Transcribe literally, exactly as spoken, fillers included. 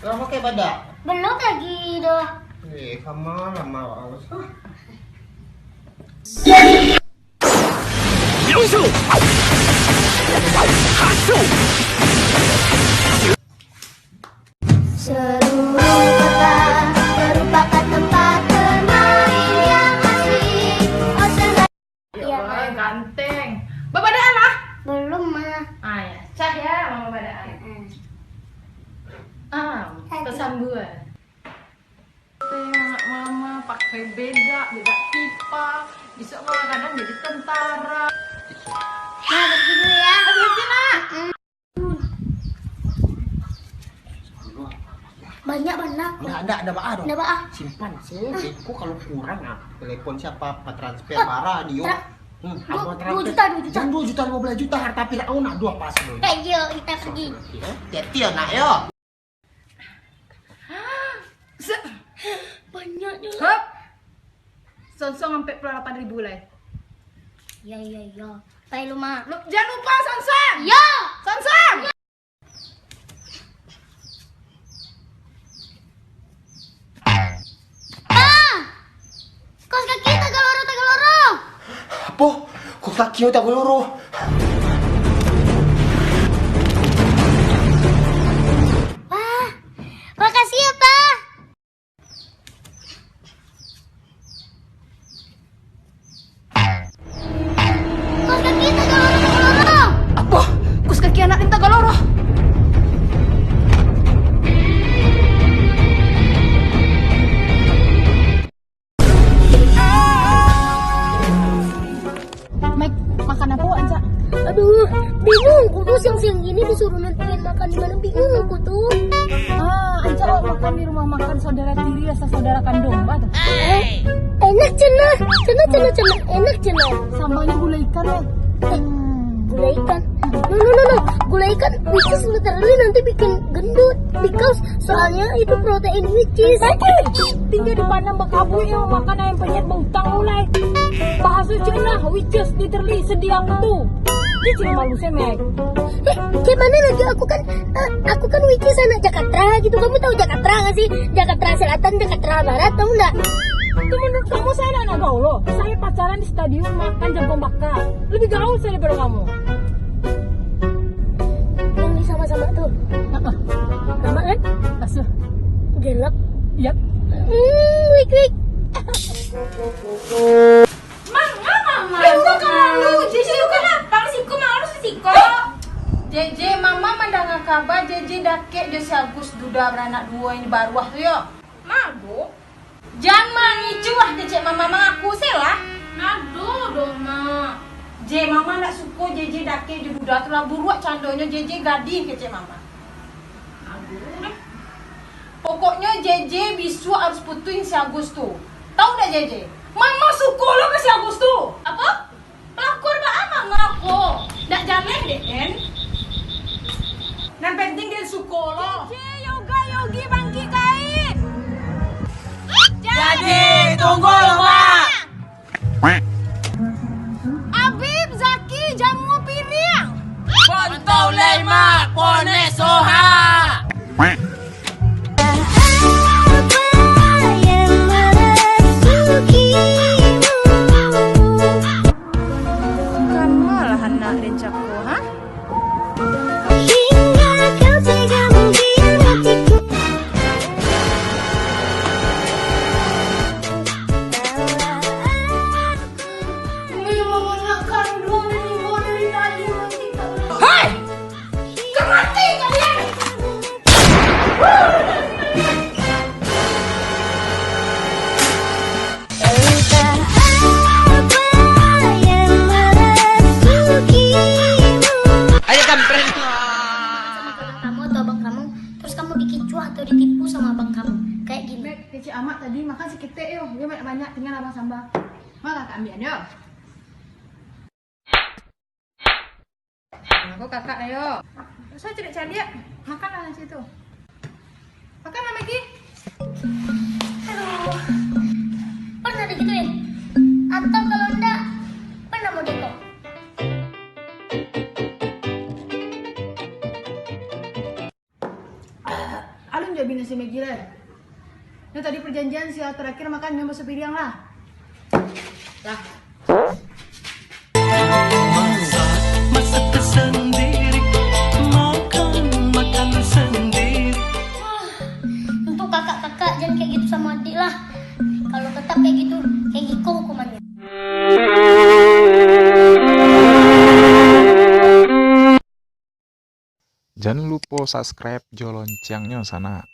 Lah pakai badak? Belum lagi doh. Eh, sama lah mau. Seluruh kota merupakan tempat bermain yang asik. Oh, senang. Ya, Iya, Ma. Ganteng. Babadaan lah? Belum, Ma. Ah, ya. Cah ya, Mama babadaan. Mm-mm. Ah, Cah. Tersambung. Anak Mama pakai bedak, bedak pipa. Besok Mama kadang jadi tentara. Ma, pergi dulu ya. Hati-hati, Nak. Mm-mm. Banyak bana. Ndak, ndak, ndak baa doh. Ndak baa. Simpan, simpan. Beko kalau kurang, ah, telepon siapa, apa transfer Ah, bara dio. Tra- Hmm, dua, apa dua transfer? Juta, dua juta. Jangan dua juta, lima belas juta, harta Firaun, nah, dua pas dulu. Eh, yo, kita pergi. Hati-hati ya, Nak, yo. Se- Banyaknya lah. Hop. Sonsong ampek puluah lapan ribu lai. Ya, ya, ya. Pai lu, Ma. Lu, jangan lupa, Sonsong. Ya. Sonsong. Ah! Kos kaki tagaloro, tagaloro. Apo? Kos kaki tagaloro? Wah, makasih ya, Pa. Kos kaki tagaloro, tagaloro. Apo? Kos kaki anak den tagaloro? Mek, makan apo, Anca? Aduh, bingung. Kudu siang-siang gini disuruh nentuin makan di mana, bingung aku tu. Ah, Anca, awak makan di rumah makan saudara tiri rasa saudara kandung, bah tu. Eh, enak cenah, cenah, cenah, cenah, enak cenah. Sambalnya gulai ikan, eh. Eh, gulai ikan. No, no, no, no. Gulai ikan, which is literally nanti bikin gendut. Because soalnya itu protein, which is. Tinggal dipandang bakabuik yang makan ayam penyet bautang mulai. Bahasa Cina, which is literally sediang tu. Dia cina malu semek. Eh, kayak mana lagi? Aku kan, eh, aku kan which is anak Jakarta gitu. Kamu tahu Jakarta nggak sih? Jakarta Selatan, Jakarta Barat, tahu nggak? Itu menurut kamu saya anak-anak gaul loh. Saya pacaran di stadion makan jampong bakar. Lebih gaul saya daripada kamu. Yang di sama-sama tuh. Heeh. Nama kan? Asuh. Gelap. Yap. Hmm, wik, wik. Manga, manga. Eh, bukan kamu. Jeje, lu kenapa? Siko, manga lu siko. Jeje, mama mandanga kaba, Jeje dakek jo si Agus duda baranak duo yang di baruah tu, yo. Mabo. Jan mangicuah kecek mama, mangaku se lah. Nado doh, Mak. Je, mama ndak suko Jeje dakek jo duda tu lah, buruak candonyo Jeje gadih kecek mama. Aduh. Pokoknyo Jeje bisuak harus putuih si Agus tu. Tahu ndak Jeje? Mama suko lo ka si Agus tu. Apo? Pelakor baa manga ko? Ndak jaleh dek den. Nan penting den suko lo. J J, Yoga, Yogi, Bangki, Kain. Jadi, tunggu lo, Mak. Abib, Zaki, Jamu, Piriang. Pontau Lema, Pone Soha. Kan malah anak den cako, ha? Hei! Ka mati kalian! Ayo, kampret. Sama kawan kamu atau abang kamu, terus kamu dikicuah atau ditipu sama abang kamu, kayak gini. Beb, kecek amak tadi makan saketek yo, dia banyak-banyak, tinggal abang samba. Malah ka ambiak yo. Nah, ko kakak, ayo. Usah caliak-caliak. Makanlah nasi tu. Makanlah, Maggie. Aduh. Pernah digituin? Atau kalau ndak, pernah mau deko? Alun Jadi nasi Maggi lah. Nah, tadi perjanjian siang terakhir makan nyo basuh piriang lah. Lah. Masak sendiri, makan, makan sendiri. Untuk kakak-kakak jangan kayak gitu sama adik lah. Kalau tetap kayak gitu, kayak giko hukumannya. Jan lupo subscribe jo loncengnya sana.